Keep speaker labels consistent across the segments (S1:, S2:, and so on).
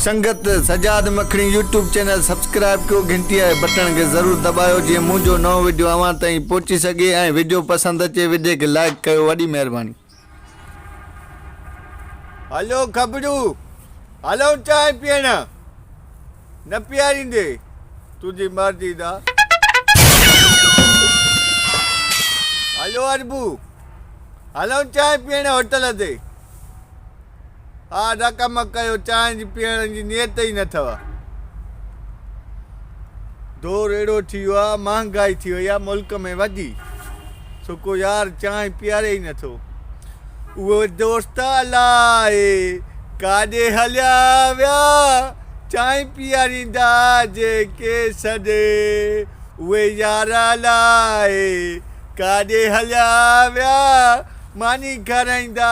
S1: سنگت سجاد مکڻي YouTube channel subscribe ڪيو گهنٽي واري بٽڻ کي ضرور دٻايو جيئن منهنجو نئون وڊيو اوهان تائين پهچي سگهي ۽ وڊيو پسند اچي وڊي کي لائيڪ ڪيو وڏي مهرباني.
S2: هلو کٻڙو هلون چانهه پيئڻ. نه پياريندي تنهنجي مرضي دا. هلو اربو هلون چانهه پيئڻ هوٽل تي. ها نه ڪم ڪيو چانهه جي پيئڻ جي نيت ئي نه اٿو. دور اهڙو ٿي ويو آهي مهانگائي ٿي وئي آهي ملڪ ۾ وڌي سو ڪو يار چانهه پياري ئي نٿو. اهو دوست الائي ڪاڏي هليا ويا چانهه پياريندا جيڪي سڏي اهي يار الائي ڪاڏي هليا ويا ماني کارائيندا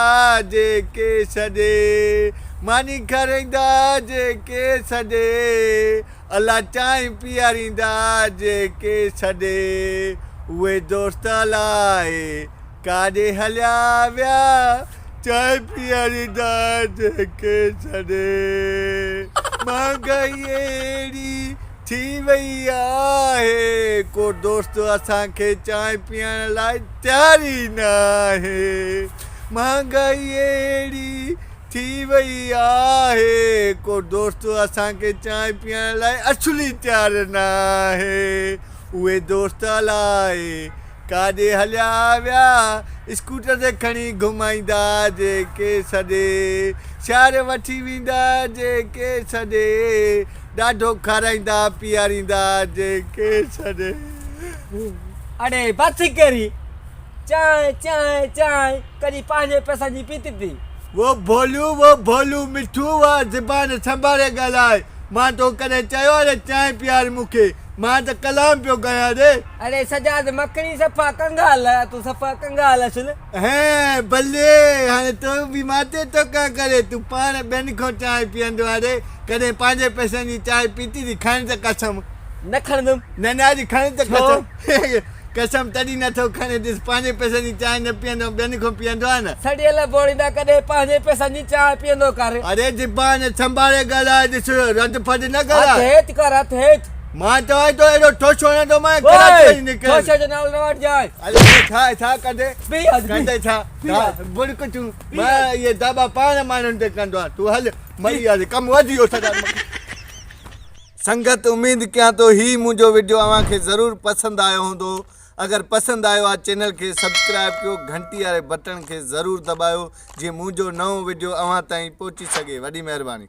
S2: جيڪي سڏي ماني کارائيندا جيڪي سڏي الا چانهه پياريندا جيڪي سڏي اهي دوست الائي ڪاڏي هليا ويا چانهه پياريندا جيڪي سڏي مهانگائي اهڙي ٿي وئي آهي ڪو دوست اسان کي چانهه پيئڻ لاء تيار ئي ناهي مهانگائي اهڙي ٿي وئي آهي ڪو دوست اسان کي چانهه پيئڻ لاء اصل ئي تيار ناهي اهي دوست الائي ڪاڏي هليا ويا اسڪوٽر تي کڻي گهمائيندا جيڪي سڏي شهر وٺي ويندا جيڪي سڏي ڏاڍو کارائيندا پياريندا جيڪي سڏي.
S3: اڙي بس ڪري چانهه چانهه چانهه ڪڏهن پنهنجي پئسن جي پيتي ٿي.
S2: وو ڀولو وو ڀولو مٺو واھ زبان سنڀالي ڳالهاء مان توکي ڪڏهن چيو آهي ته چانهه پيار مون کي مان ته ڪلام پيو ڳايان ري.
S3: اڙي سجاد مکڻي صفا ڪنگال آ تون صفا ڪنگال اصل.
S2: هين بلي هاڻي تون به مان تي توڪان ڪري تون پاڻ ٻين کان چانهه پيئندو آ ري ڪڏهن پنهنجي پئسن جي چانهه پيتي ٿي کڻ ته قسم.
S3: نه کڻندم.
S2: نه نه اڄ کڻ ته قسم. قسم تڏهن نه ٿو کڻي ڏس پنهنجي پئسن جي چانهه نه پيئندو ٻين کان پيئندو آ نه.
S3: سڙيل بوڙيندا ڪڏهن پنهنجي پئسن جي چانهه پيئندو ڪر.
S2: اڙي زبان سنڀالي ڳالهاء ڏس رد ڦد نه ڳالهاء.
S3: هٿ هيٺ ڪر هٿ هيٺ.
S2: مان چوان ٿو اهڙو ٺوسو هڻندومانء ڪراچي وڃي نڪرين.
S3: ٺوسي جو نالو نه وٺجانء.
S2: اڙي ڇا ڇا ڪندي ڪندي ڇا بڙڪ تون مان اهي داٻا پاڻ ماڻهن تي ڪندو آهيان تون هل مري وياسين ڪم وڌي ويو سدا.
S1: سنگت اميد ڪيان ٿو هي منهنجو وڊيو اوهان کي ضرور پسند آيو هوندو اگر پسند آيو آ چينل کي سبسڪرائب ڪيو گهنٽي واري بٽڻ کي ضرور دٻايو جيئن منهنجو نئون وڊيو اوهان تائين پهچي سگهي وڏي مهرباني.